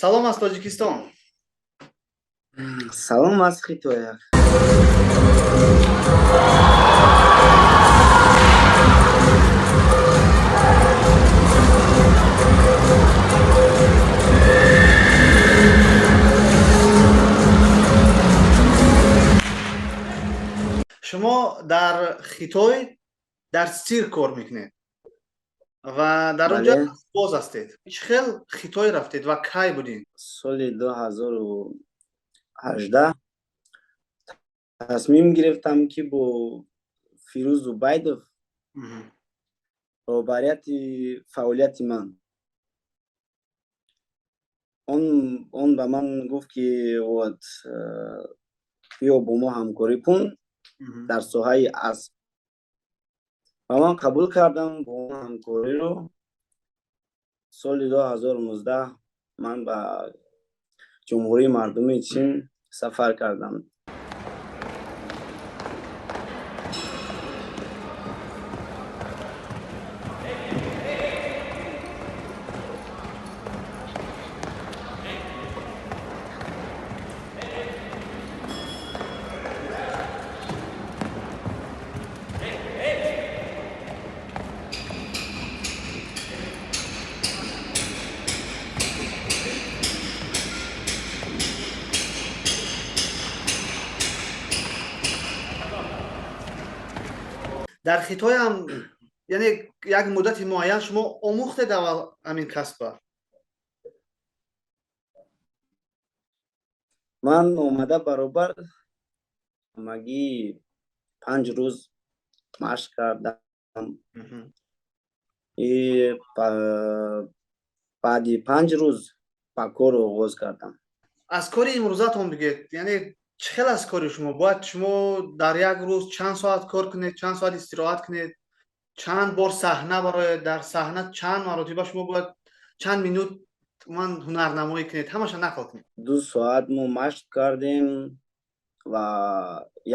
Салом аз Тоҷикистон. Салом аз Хитоя. Шумо дар Хитой дар цирк кор мекунед ва дар он ҷо боз ҳастед. Чӣ хел Хитой рафтед ва кай будед? Соли 2018 тасмим гирифтам, ки бо Фирӯз Убайдов, роҳбарияти фаъолияти ман, он ба ман гуфт, ки вот биё, бо мо ҳамкорӣ кун дар соҳаи асб, ва ман қабул кардам бо он ҳамкориро. Соли 2019 ман ба Ҷумҳурии Мардумии Чин сафар кардам. Дар Хитоям, яъне як муддати муайян шумо омӯхтед аввал ҳамин касба? Ман омада баробар ҳамагӣ 5 рӯз машқ кардам и баъди 5 рӯз ба кор оғоз кардам. Аз кори имрӯзатон бигӯед, яъне чӣ хел аст кори шумо? Бояд шумо дар як рӯз чанд соат кор кунед, чанд соат истироҳат кунед, чанд бор саҳна барояд, дар саҳна чанд маротиба шумо бояд чанд минут ман ҳунарнамоӣ кунед, ҳамаша нақл кунед. 2 соат мо машқ кардем ва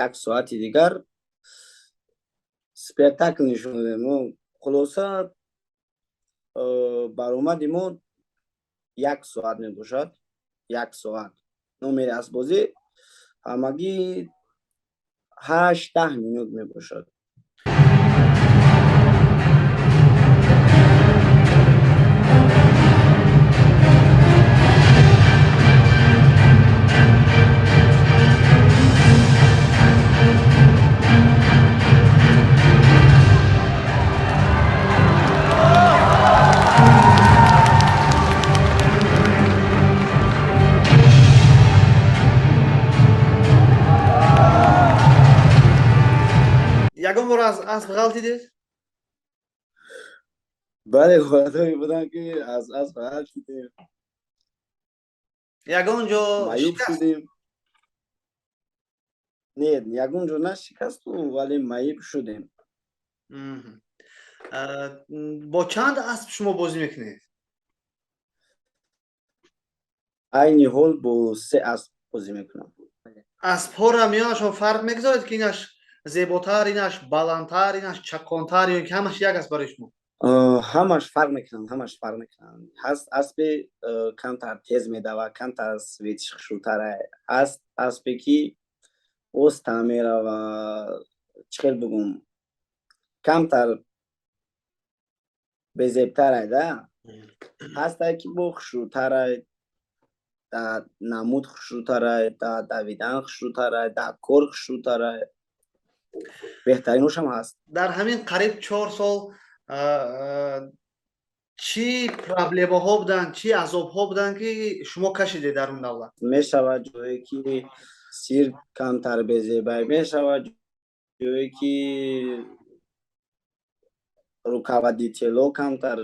як соати дигар спектакл нишон додем. Хулоса, баромади мо як соат мебошад, як соат. Номери асбозӣ ҳамагӣ 8-10 минут мебошад. Ягон бор аз асб ғалтидед? Бале, ҳолатҳое буданд, ки аз асб ғалтидем. Ягон ҷо Маюб шудем. Не, ягон ҷо нашикасту, вале маиб шудем. Бо чанд асб шумо бозӣ мекунед? Айни ҳол бо се асб бозӣ мекунам. Аспҳоро миёнашон фарқ мегузоред, ки инаш зеботар, инаш баландтар, инаш чаққонтар, ё ки ҳамаш як аст барои шумо? Ҳамаш фарқ мекунанд, ҳамаш фарқ мекунанд. Ҳаст аспе, камтар тез медавад, камтар светиш хушрӯтар ҳаст, аспе, ки оста мерава, чӣ хел бигӯм, камтар безебтарай да. Ҳастае, ки бо хушрӯтарай, дар намуд хушрӯтарай, дар давидан хушрӯтарай, дар кор хушрӯтарай, беҳтариношам ҳаст. Дар ҳамин қариб 4 сол чӣ проблемаҳо буданд, чӣ азобҳо буданд, ки шумо кашидед дар он давлат? Мешавад ҷое, ки сирк камтар безебай, мешавад ҷое, ки руководитело камтар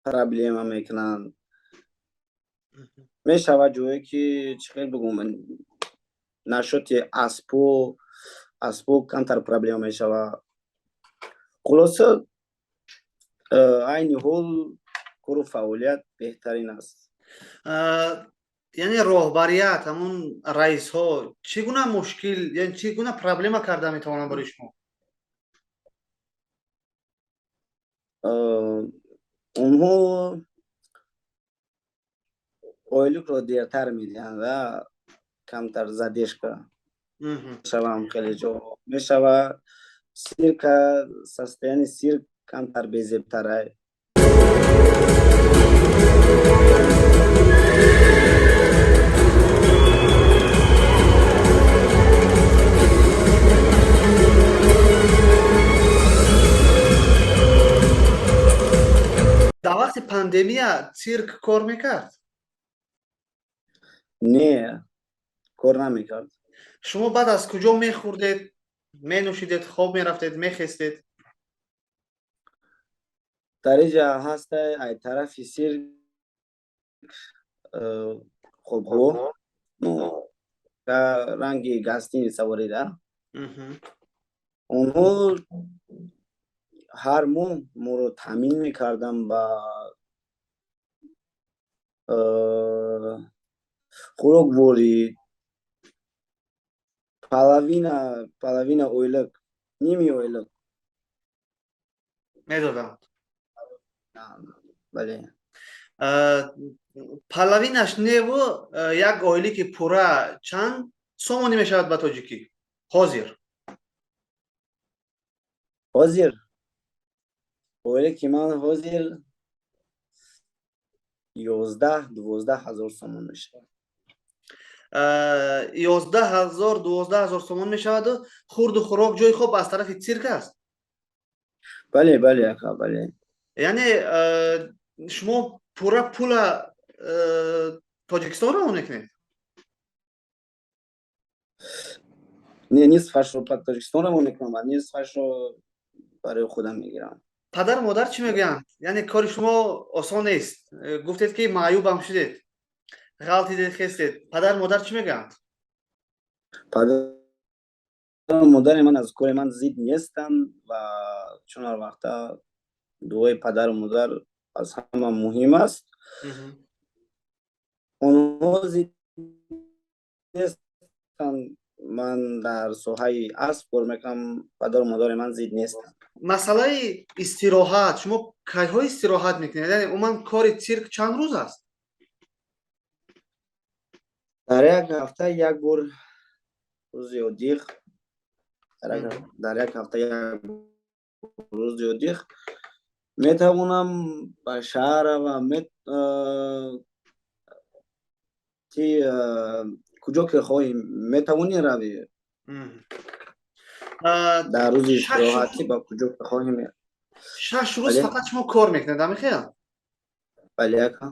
проблема мекунанд, мешавад ҷое, ки, чӣ хел бигӯм, насчёти аспо камтар проблема мешавад. Хулоса, айни ҳол кору фаъолият беҳтарин аст. Яъне роҳбарият, ҳамун раисҳо чӣ гуна мушкил, яъне чӣ гуна проблема карда метавонанд барои шумо? Онҳо Ойлукро дертар медиҳанд ва камтар задержка мешавам, хеле ҷо мешава. Цирка, состояние цирк камтар безебтара. Дар вақти пандемия цирк кор мекард? Не, кор намекард. Шумо баъд аз куҷо мехӯрдед, менӯшидед, хоб мерафтед, мехестед? Дар инҷа ҳаста, ай тарафи цирк хобҳо, ну, ранги гостиница ворида. Онҳо ҳар моҳ моро таъмин мекарданд ба хӯрокворӣ, половина ойлик, ними ойлик медоданд. Бале. Половинаш неву, як ойлики пурра чанд сомонӣ мешавад ба тоҷикӣ ҳозир? Ҳозир ойлики ман ҳозир 11-12 ҳазор сомон мешавад. 11 ҳазор, 12 ҳазор сомон мешаваду хурду хӯрок, ҷои хоб аз тарафи цирк аст? Бале, ака, бале. Яъне шумо пурра пула Тоҷикистон равон мекунед? Не, нисфашро ба Тоҷикистон равон мекунам ва нисфашро барои худам мегирам. Падару модар чӣ мегӯянд? Яъне кори шумо осон нест, гуфтед, ки маъюбам шудед, ғалтидед, хестед. Падару модар чӣ мегӯянд? Падару модари ман аз кори ман зид нестанд ва чун ҳар вақта дуои падару модар аз ҳама муҳим аст, онҳо зид нестанд. Ман дар соҳаи асп кор мекунам, падару модари ман зид нестанд. Масъалаи истироҳат, шумо кайҳо истироҳат мекунед? Яъне умуман кори цирк чанд рӯз аст? Дар як ҳафта як бор, рӯзи отдых. Дар як ҳафта як рӯзи отдых метавонам ба шаҳр равам, ти куҷо ки хоҳӣ, метавонӣ равӣ. Дар рӯзи истироҳатӣ ба куҷо ки хоҳӣ. 6 рӯз фақат шумо кор мекунед, амихел? Бале, ака.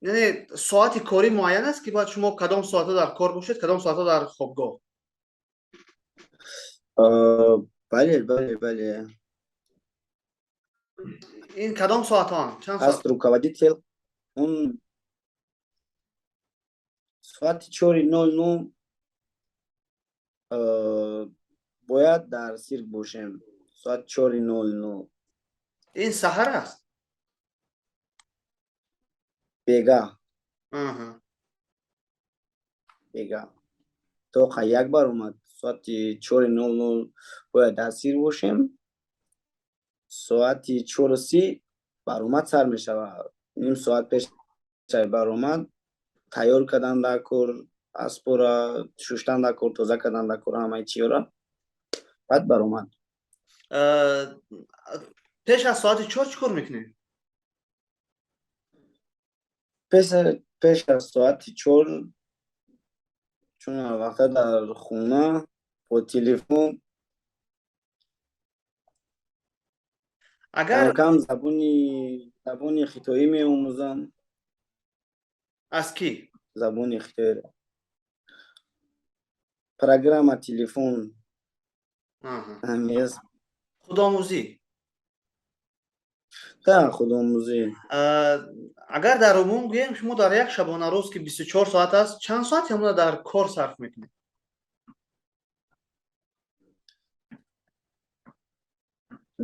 Яъне соати корӣ муайян аст, ки бояд шумо кадом соатҳо дар кор бошед, кадом соатҳо дар хобгоҳ? Бале. Ин кадом соатҳоанд, чанд? Ҳаст руководитель, он соати 4:00 бояд дар сирк бошем, соати 4:00. Ин саҳар аст? Бега, бега то як баромад, соати 4:00 бояд дар сирк бошем. Соати 4:30 баромад сар мешавад. Ним соат пеш баромад тайёр кардан дар кор, аспора шуштан дар кор, тоза кардан дар кор, ҳамаи чиёра, баъд баромад. Пеш аз соати 4 чӣ кор мекунед? Пеш аз соати 4, чун ҳар вақта дар хона бо телефон агар камкам забони хитоӣ меомӯзам. Аз кӣ? Забони хитоиро программа телефон ҳамест. Худомӯзӣ? Да, худомӯзӣ. Агар дар умум гӯем, шумо дар як шабонарӯз, ки 24 соат аст, чанд соат ҳамона дар кор сарф мекунед?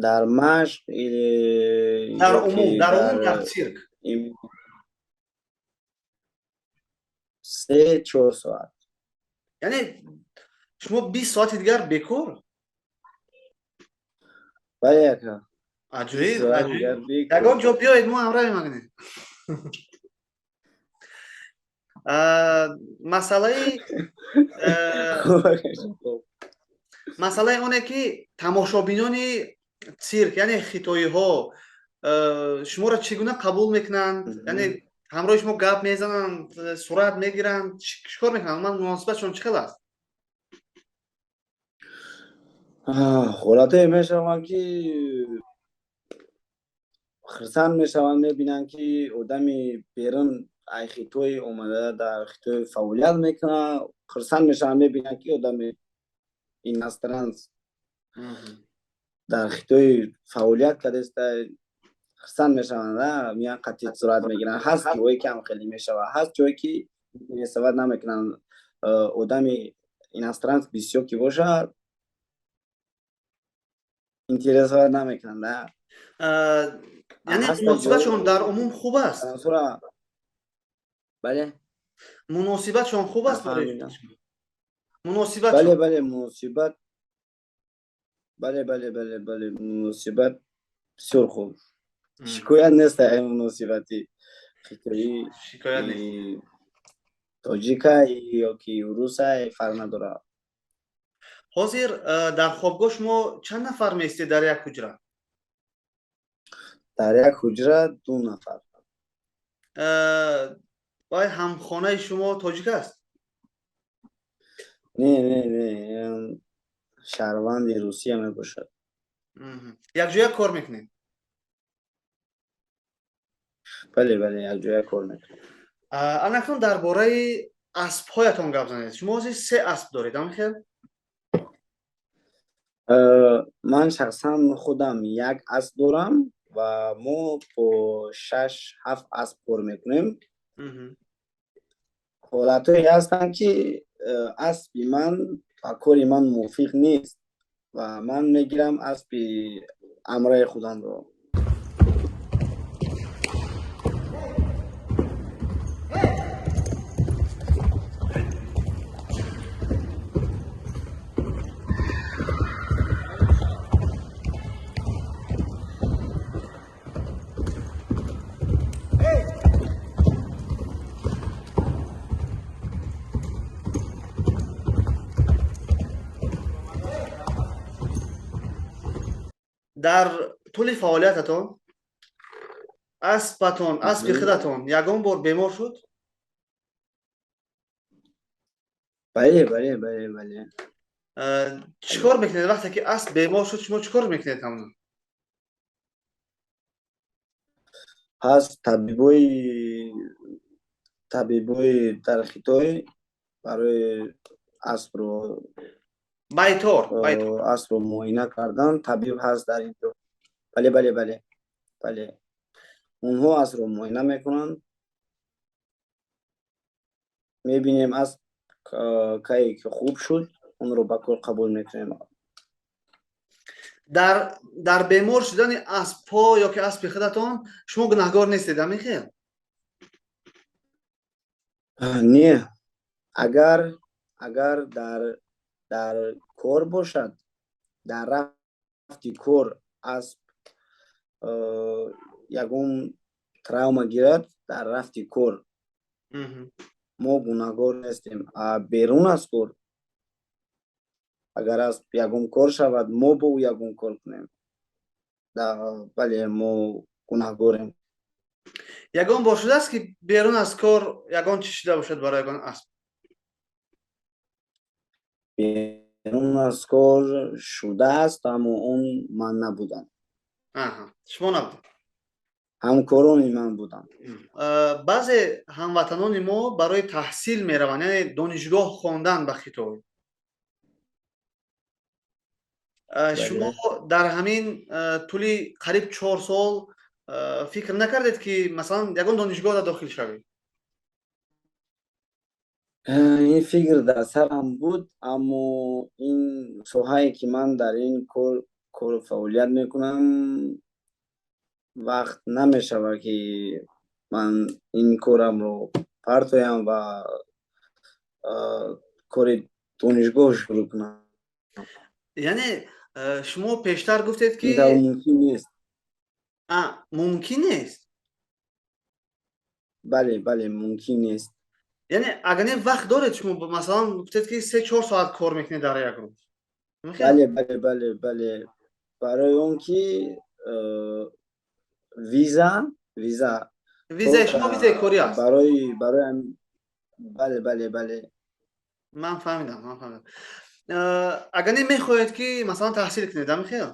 Дар машқ или Дар умум, дар умум, дар цирк. 3-4 соат. Яъне шумо 20 соати дигар бекор? Бале, ака. Аҷоиб! Ягон ҷо биёед, мо ҳамроҳ мекунем. Масъалаи масъалаи оне ки тамошобинони цирк, яъне хитоиҳо, шуморо чӣ гуна қабул мекунанд, яъне ҳамроҳи шумо гап мезананд, сурат мегиранд, чӣ кор мекунанд? Ман муносибатшон чӣ хел аст? Ҳолатое мешаванд, ки хирсанд мешаванд, мебинанд, ки одами берун ай Хитой омада дар Хитой фаъолият мекунад. Хирсанд мешаванд, мебинанд, ки одами иностранец дар Хитой фаъолият кардааст, хирсанд мешаванд, меян, қатъи сурат мегиранд. Ҳаст ҷое ки ҳам хеле мешавад, ҳаст ҷое ки интересовать намекунанд. Одами иностранец бисёр ки бошад, интересовать намекунанд. Яъне муносибатшон дар умум хуб аст? Бале. Муносибатшон хуб аст? Муносибат, бале, бале, муносибат, бале, бале, бале, бале, муносибат бисёр хуб, шикоят нест ай муносибати хитоӣ. Шикоят нест. Тоҷика ёки руса, фарқ надорад. Ҳозир дар хобгоҳ шумо чанд нафар меистед дар як ҳуҷра? Дар як ҳуҷра ду нафар. Вай ҳамхонаи шумо тоҷик аст? Не, не, не, шаҳрванди Русия мебошад. Якҷоя кор мекунед? Бале, бале, якҷоя кор мекунем. Анакнун дар бораи аспҳоятон гап занед. Шумо ҳозир се асп доред, ҳамин хел? Ман шахсан худам як асп дорам ва мо бо шаш, ҳафт асп кор мекунем. Ҳолатҳое ҳастанд, ки аспи ман ба кори ман мувофиқ нест ва ман мегирам аспи ҳамроҳи худамро. Дар тӯли фаъолиятатон аспатон, аспи худатон ягон бор бемор шуд? Бале, бале, бале, бале. Чӣ кор мекунед вақте ки асп бемор шуд? Шумо чӣ кор мекунед ҳамон? Пас табибои дар Хитой барои аспро байтор. Аспро муоина кардан табиб ҳаст дар ин ҷо. Бале, бале, бале, бале, онҳо аспро муоина мекунанд, мебинем, асп кае ки хуб шуд, онро ба кор қабул мекунем. Дар бемор шудани аспҳо ё ки аспи худатон шумо гунаҳгор нестед, ҳамин хел? Не, агар дар кор бошад, дар рафти кор асп ягон травма гирад дар рафти кор, мо гунаҳгор нестем. Берун аз кор агар асп ягон кор шавад, мо бо ӯ ягон кор кунем, бале, мо гунаҳгорем. Ягон бор шудааст, ки берун аз кор ягон чиз шуда бошад барои ягон асп? Берун аз кор шудааст, аммо он ман набудам. Шумо набудед? Ҳамкорони ман буданд. Баъзе ҳамватанони мо барои таҳсил мераванд, яъне донишгоҳ хондан ба Хитой. Шумо дар ҳамин тӯли қариб 4 сол фикр накардед, ки масалан ягон донишгоҳда дохил шавед? Ин фикр дар сарам буд, аммо ин соҳае ки ман дар ин кору фаъолият мекунам, вақт намешавад, ки ман ин корамро партоям ва кори донишгоҳ шурӯъ кунам. Яъне шумо пештар гуфтед, ки мумкин нест. Мумкин нест. Бале, бале, мумкин нест. Яъне агар не, вақт доред шумо, масалан, гуфтед, ки 3-4 соат кор мекунед дар як рӯз. Бале, бале, бале, бале, барои он ки виза Визаи шумо визаи корӣ аст? Барои, бале, бале, бале. Ман фаҳмидам, ман фаҳмидам. Агар не, мехоҳед, ки масалан таҳсил кунед, амихел?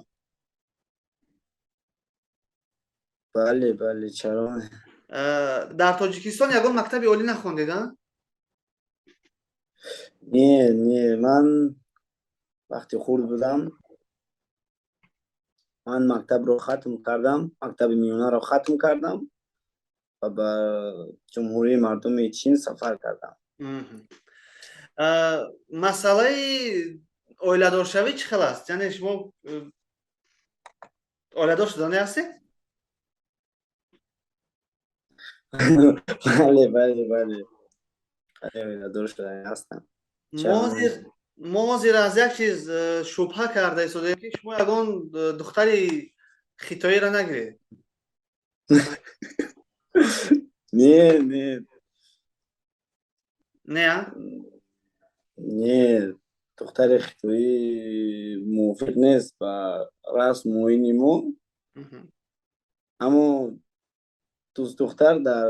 Бале, бале, чаро? Дар Тоҷикистон ягон мактаби олӣ нахондед, а? Не, не, ман вақти хурд будам, ман мактабро хатм кардам, мактаби миёнаро хатм кардам ва ба Ҷумҳурии Мардумии Чин сафар кардам. Масъалаи оиладоршавӣ чӣ хел аст? Яъне шумо оиладор шудане ҳастед? Бале, бале, бале, бале, оиладор шудани ҳастам. Мо ҳозир аз як чиз шубҳа карда истодаем, ки шумо ягон духтари хитоиро нагиред. Не, не. Не, а? Не, духтари хитоӣ мувофиқ нест ба расму оини мо, аммо дӯстдухтар дар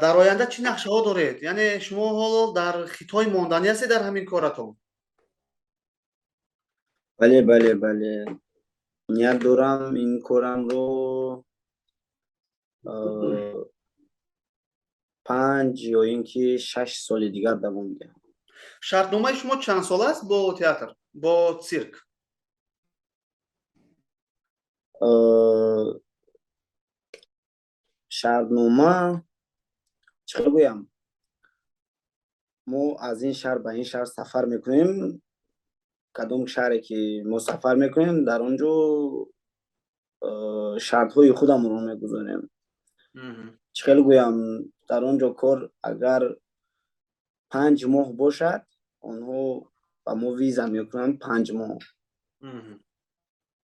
Дар оянда чӣ нақшаҳо доред? Яъне шумо ҳоло дар Хитой монданӣ ҳастед дар ҳамин коратон? Бале, бале, бале, ният дорам ин корамро 5 ё ин ки 6 соли дигар давом диҳам. Шартномаи шумо чанд сол аст бо театр, бо цирк? Шартнома, чӣ хел гӯям, мо аз ин шаҳр ба ин шаҳр сафар мекунем. Кадом шаҳре ки мо сафар мекунем, дар он ҷо шартҳои худамонро мегузорем. Чӣ хел гӯям, дар он ҷо кор агар 5 моҳ бошад, онҳо ба мо виза мекунанд 5 моҳ.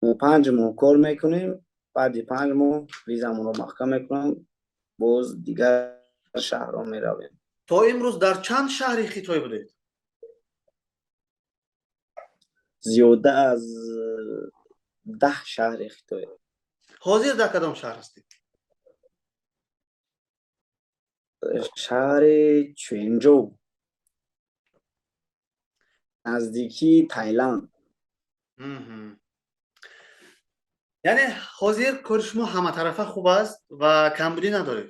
Мо 5 моҳ кор мекунем, баъди 5 моҳ визамонро маҳкам мекунанд, боз дигар шаҳрҳо меравем. То имрӯз дар чанд шаҳри Хитой будед? Зиёда аз 10 шаҳри Хитой. Ҳозир дар кадом шаҳр ҳастед? Шаҳри Чуенҷоу, наздикии Тайланд. Яъне ҳозир кори шумо ҳаматарафа хуб аст ва камбудӣ надоред?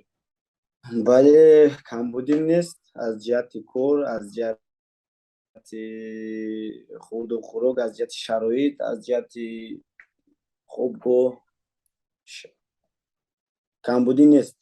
Бале, камбудӣ нест аз ҷиҳати кор, аз ҷиҳати хурду хӯрок, аз ҷиҳати шароит, аз ҷиҳати хобгоҳ камбудӣ нест.